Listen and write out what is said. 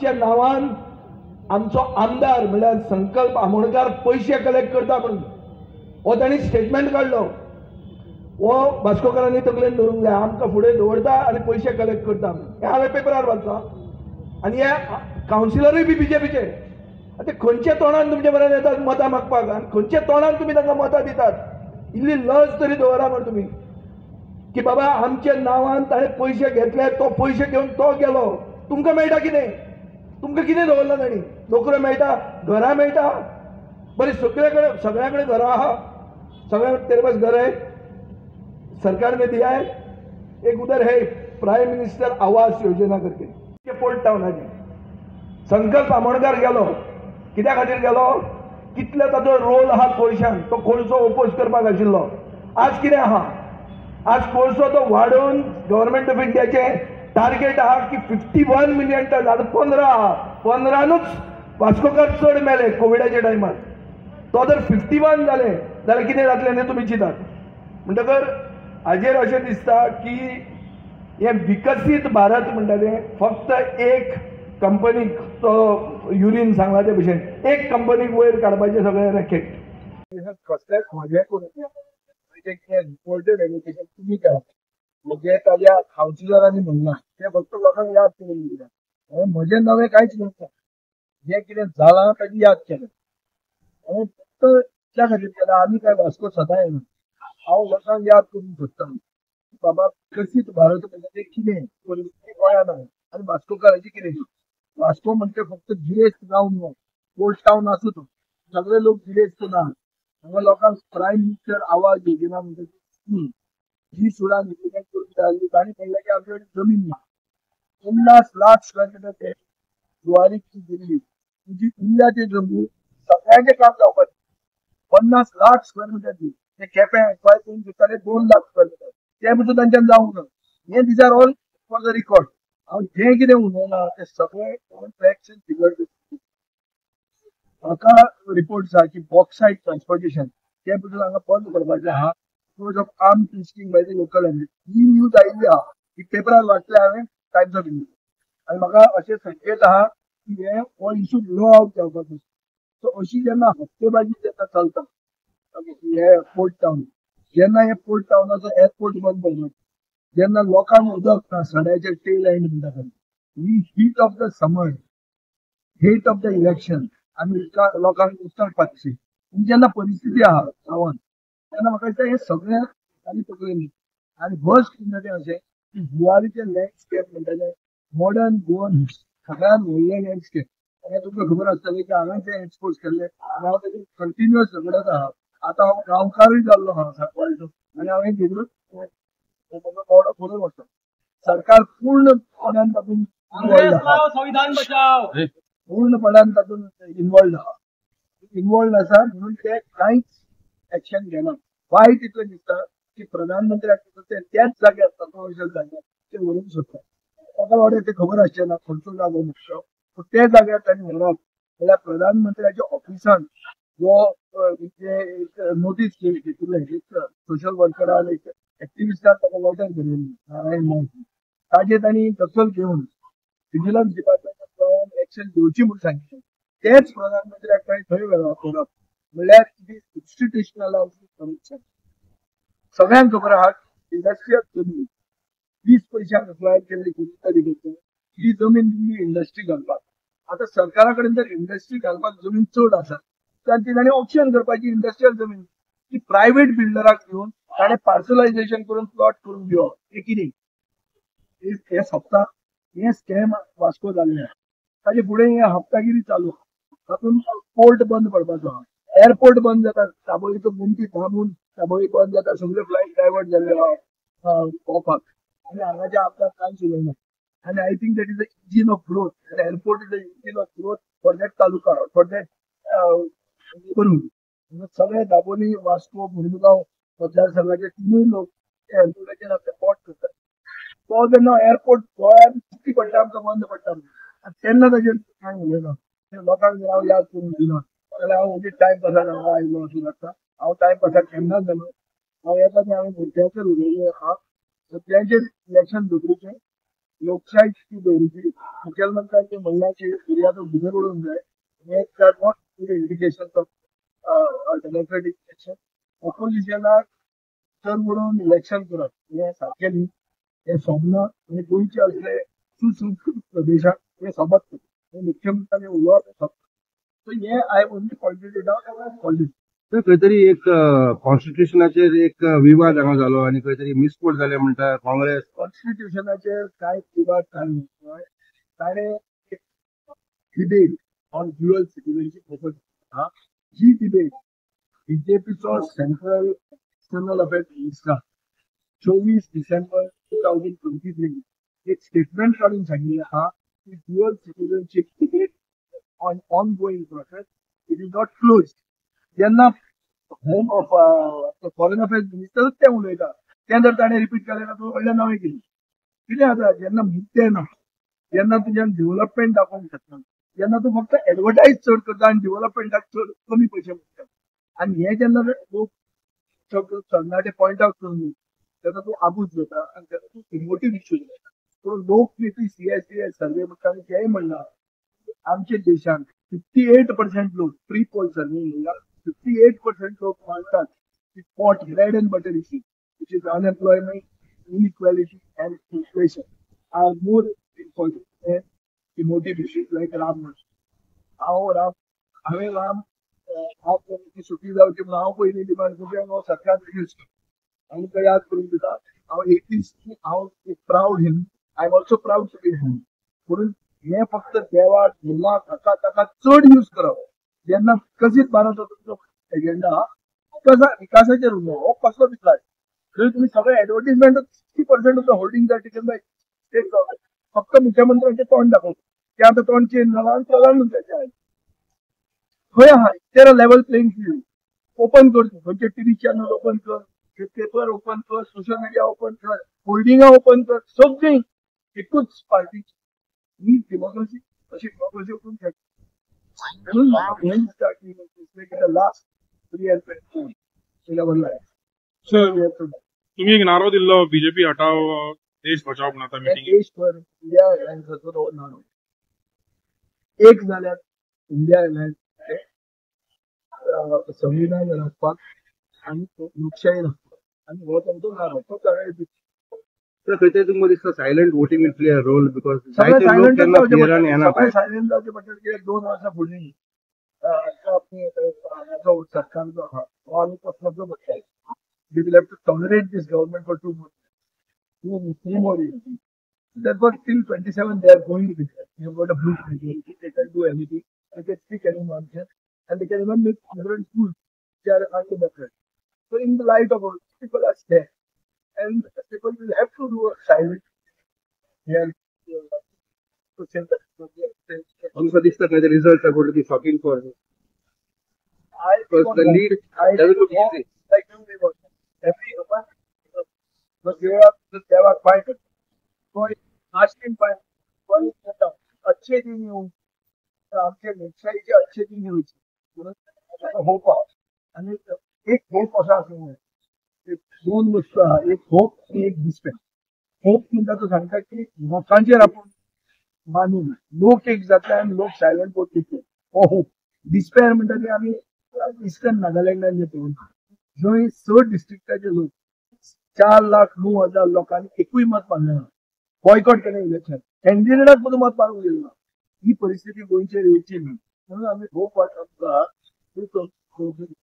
आमच्या नांवान आमचो आमदार म्हणल्यार संकल्प आमोणकार पयशे कलेक्ट करता म्हणून हो तांणी स्टेटमेंट काडलो. हो वास्कोकारांनी तकलेन धरूंक जाय, आमकां फुडें दवरता आनी पयशे कलेक्ट करता. हें हांवें पेपरार वाचलां. आनी हे कावन्सिलरूय बी बीजेपीचे. आतां खंयच्या तोंडान तुमचे बरें येतात मतां मागपाक आनी खंयच्या तोंडान तुमी तांकां मतां दितात? इल्ली लज तरी दवरा मरे तुमी की बाबा आमच्या नांवान ताणें पयशे घेतले, तो पयशे घेवन तो गेलो. तुमकां मेळटा कितें? तुमकां कितें दवरलां तांणी? नोकऱ्यो मेळटा, घरां मेळटा, बरें सगळे कडेन सगळ्या कडेन घरां आहा, सगळ्या तेरे पास घर है, सरकार ने दिया है. एक उधर है प्राइम मिनिस्टर आवास योजना करके पोर्ट टाउनाची. संकल्प आमोणकार गेलो, कित्या खातीर गेलो? कितलो ताचो रोल आहा कोळशान, तो कोळसो ओपोज करपाक आशिल्लो. आज कितें आहा? आज कोळसो तो वाडोवन गव्हर्मेंट ऑफ इंडियाचें टार्गेट आहा की 51 मिलियन टन, आतां 15 आहा, 15नूच वास्कोकार चड मेले कोविडाच्या टायमार. तो जर 51 जाले जाल्यार कितें जातलें तें तुमी चिंतात. म्हणटकर हाजेर अशें दिसता की हें विकसीत भारत म्हणटा तें फक्त एक कंपनीक, तो युरीन सांगला ते भशेन एक कंपनीक वयर काडपाचें सगळें रॅकेट. कसलेंच म्हजें करूं कितें रिपोर्टेड एज्युकेशन तुमी केलां, म्हणजे ताज्या कावन्सिलरांनी म्हणलां तें फक्त लोकांक याद करून दिलां. हांवें म्हजें नवें कांयच म्हणना, जें कितें जालां ताजी याद केलें. हांवें फक्त त्या खातीर केलां. आमी काय वास्को सदां येना, हांव लोकांक याद करूंक सोदतां बाबा विकसीत भारत म्हणजे कितें, परिस्थिती गोंयांत आहा आनी वास्कोकाराची कितें. वास्को म्हणजे फक्त गिरेस्त गांव न्हू, पोर्ट टावन आसूं तो, सगळे लोक गिरेस्त ना. हांगा लोकांक प्रायम मिनिस्टर आवास योजना म्हणटा ती स्कीम जी सुद्दां इम्प्लिमेंट करून जाल्ली, तांणी म्हणलें की आमचे कडेन जमीन ना. 50 लाख स्क्वेअर मिटर ते जुवारीक ती दिल्ली, तुजी उरल्या ती जमीन सगळ्यांचें काम जावपाचें. 50 लाख स्क्वेअर मिटर दी, ते केपें एक्वायर करून दिताले 2 लाख स्क्वेअर मिटर, ते पसून तांच्यान जावंक ना. हें these are all for the record. हांव जें कितें उलयलां तें सगळें फॅक्ट्स एंड फिगर्स. म्हाका रिपोर्ट आसा की बॉक्सायट ट्रान्सपोर्टेशन तें पसून हांगा बंद करपाचें आहा because of arm twisting by the local M. He news आयिल्ली आहा, ही पेपरार वाचल्या हांवें टायम्स ऑफ इंडिया. आनी म्हाका अशें संकेत आहा की हे हो इशू ब्लो आवट जावपाचो. सो अशी जेन्ना हप्तेबाजी जेन्ना चलता हे पोर्ट टावन, जेन्ना हे पोर्ट टावनाचो एअरपोर्ट बंद पडलो, जेन्ना लोकांक उदक ना, सड्याचे टेल एंड म्हणटा ही heat of the summer, heat of the election, आमी लोकांक उदकाक पातशी जेन्ना परिस्थिती आहा गांवांत, तेन्ना म्हाका दिसता हें सगळें तांणी तकलेन. आनी वर्स्ट म्हणटा तें अशें की जुवारीचें लँडस्केप म्हणटा तें मॉडर्न गोवन सगळ्यांत व्हडलें लँडस्केप. हें तुमकां खबर आसतलें की हांवें तें एक्सपोज केल्लें आनी हांव ताजेर कंटिन्युअस झगडत आहा. आतां हांव गांवकारूय जाल्लो आहा सांकवाळचो आनी हांवें घेवन म्हजो फुडें वचता. सरकार पूर्णपणान तातूंत इन्वॉल्ड आहा, पूर्णपणान तातूंत इन्वॉल्ड आहा, इन्वॉल्ड आसा म्हणून ते कांयच एक्शन घेना. वायट इतलें दिसता की प्रधानमंत्र्याक ते त्याच जाग्यार कंट्रोवर्शियल जाग्यार ते व्हरूंक सोदता. ताका वाटें तें खबर आसचें ना खंयचो जागो मुख्य, पूण त्या जाग्यार तांणी व्हरप म्हणल्यार प्रधानमंत्र्याच्या ऑफिसान जो एक नोटीस घेतिल्लें, एक सोशल वर्करान एक एक्टिविस्टान ताका लेटर बरयल्ली नारायण नायक, ताजेर तांणी दखल घेवन विजिलन्स डिपार्टमेंटान एक्शन घेवची म्हूण सांगिल्लें. तेच प्रधानमंत्र्याक तांणी थंय व्हरप म्हणल्यार it is institutionalise corruption. सगळ्यांक खबर आहा इंडस्ट्रियल जमीन 20 पयशांक अप्लाय केल्ली कोणी तरी ही जमीन दिल्ली इंडस्ट्री घालपाक. आतां सरकारा कडेन जर इंडस्ट्री घालपाक जमीन चड आसा तर ती ताणें ऑप्शन करपाची इंडस्ट्रियल जमीन ती प्रायव्हेट बिल्डराक दिवन ताणें पार्सलायझेशन करून प्लॉट करून दिवप. हें कितें हें सोंपता? हें स्कॅम वास्को जाल्लें आहा. ताजे फुडें हें हप्तागिरी चालू आहा, तातूंत पोर्ट बंद पडपाचो आहा, एअरपोर्ट बंद जाता, दाबोळीचो गोमती थांबून दाबोळी बंद जाता, सगळे फ्लायट डायवर्ट जाल्ले आहा भोंवपाक. आनी हांगाच्या आपल्याक कांयच उलयना. आनी I think that is the engine of growth, airport is the engine of growth for that taluka, for that neighbourhood. सगळे दाबोली, वास्को, मुरमुगांव मतदारसंघाचे तिनूय लोक एअरपोर्टाचेर आपले पोट करतात. तो जेन्ना एअरपोर्ट गोंयांत दिश्टी पडटा आमकां बंद पडटा आनी तेन्ना ताजेर कांय उलयना. लोकांक जर हांव याद करून दिना जाल्यार हांव ओगीच टायमपासाक हांगा आयलो अशें लागता. हांव टायमपासाक केन्नाच जालो. हांव येता तें हांवें मुद्द्याचेर उलयलें आहा. सद्याचेर इलेक्शन दवरूचें. लोकशाही ती दवरूची. मुखेलमंत्र्यांनी म्हणलां की फिर्याद भितर उडोवंक जाय. हे are not indication of democratic election. ऑपोजिशनाक तर उडोवन इलेक्शन करप हें सारकें न्ही, हें सोबना. हे गोंयचे असले सुसंस्कृत प्रदेशाक हें सोबत न्ही. हें मुख्यमंत्र्यांनी उलोवप हें सोबना. सो हें I only pointed it out. तर खंय तरी एक कॉन्स्टिट्युशनाचेर एक विवाद हांगा जालो आनी खंय तरी मिसकोट जाले म्हणटा काँग्रेस. कॉन्स्टिट्युशनाचेर कांय विवाद कांय न्हय. ताणें debate on dual citizenship open आहा. ही डिबेट बीजेपीचो central external affairs minister 24 December 2023 एक स्टेटमेंट काडून सांगिल्लें आहा की dual citizenship debate on ongoing process, it is not close. जेन्ना होम ऑफ फॉरेन अफेर्स मिनिस्टरूच तें उलयता, तें जर ताणें रिपीट केलें ना, तूं व्हडलें नवें कितें कितें आसा. जेन्ना मुद्दे ना, जेन्ना तुज्यान डेव्हलपमेंट दाखोवंक शकना, जेन्ना तूं फक्त एडवर्टायज चड करता आनी डेव्हलपमेंटाक चड कमी पयशे मागता, आनी हें जेन्ना लोक तरणाटे पॉयंट आवट करून तेन्ना तूं आबूज जाता आनी तेन्ना तूं इमोटीव इश्यू जाता. पूण लोक न्ही CSDS सर्वे म्हणटा आनी तेंय म्हणलां आमच्या देशांत 58% लोक प्री पोल सर्वे म्हणला 58% लोक मानतात की pot bread and butter issue which is unemployment, inequality and inflation are more important than emotive issues like Ram मंदिर. हांव राम, हांवें राम हांव सुटी जावची म्हणून हांव पयलीं डिमांड करता, हांव सरकार रिड्यूस करता. हांव तुका याद करून दिता, हांव एथिस्ट, हांव एक proud Hindu, I am also proud to be Hindu. म्हणून हें फक्त देवाक, धर्माक, हाका ताका चड यूज करप. जेन्ना विकसीत भारत हो तुमचो एजेंडा विकासाचेर उरलो, हो कसलो विकास? थंय तुमी सगळे advertisement 60% of the holding are taken by state government. फक्त मुख्यमंत्र्यांचें तोंड दाखोवप, तें आतां तोंड चेंज जालां आनी प्रधानमंत्र्याचें आयलें. खंय आहा तेरा लेवल प्लेइंग फिल्ड ओपन करचें, खंयचे टीव्ही चॅनल ओपन कर, पेपर ओपन कर, सोशल मिडिया ओपन कर, होल्डिंगां ओपन कर, सगळीं एकूच पार्टीची. ही डेमोक्रेसी अशी डेमोक्रेसी वचूंक शकता. म्हणून म्हाका हें दिसता की last free and fair in our life. Sir, तुम्ही एक नारो दिल्लो बीजेपी हटाव देश बचाव म्हणून आता मिटिंग. देशभर इंडिया अलायन्साचो नारो एक जाल्यार इंडिया अलायन्स संविधान राखपाक आनी लोकशाही राखपाक आनी हो तांचो नारो, तो सगळे. तर खंय तरी तुमकां दिसता silent voting will play a role because जायते लोक केन्ना फियरान येना. सगळे सायलंट जावचे पडटले कित्याक 2 वर्सां फुडलीं सरकार जो आहा तो आमी कसलो पडटा. We will have to tolerate this government for 2 more years, 3 more years. Therefore, till 27 they are going to be there. They have got a blue majority. They can do anything. They can speak any nonsense, and they can even make different rules which are undemocratic. So, in the light of all, people are there, and people will have to do a silent here to say that. Also, this the results are going to be shocking for me. I Because the lead doesn't look easy. Like you were every human, देवाक पांय करता, नाश्टीन पांय अच्छे दिन येवं, आमचे लोकशाहीचे अच्छे दिन येवचे म्हणून होप आहा. आनी एक होप असो आसूंक जाय, 2 वस्तू आहा, एक होप आनी एक डिस्पेर. होप म्हणटा तो सांगता की लोकांचेर आपूण मानून लोक एक जातले आनी लोक सायलंट वोट दितले, हो होप. डिस्पेर म्हणटा ते आमी इस्टर्न नागालँडान जे पळोवना, जंय 6 डिस्ट्रिक्टाचे लोक 4,09,000 लोकांनी एकूय मत मारलें ना, बॉयकॉट केलें इलेक्शन, कॅन्डिडेटाक सुद्दां मत मारूंक दिलें ना. ही परिस्थिती गोंयचेर येवची न्हय म्हणून आमी होप वाटप.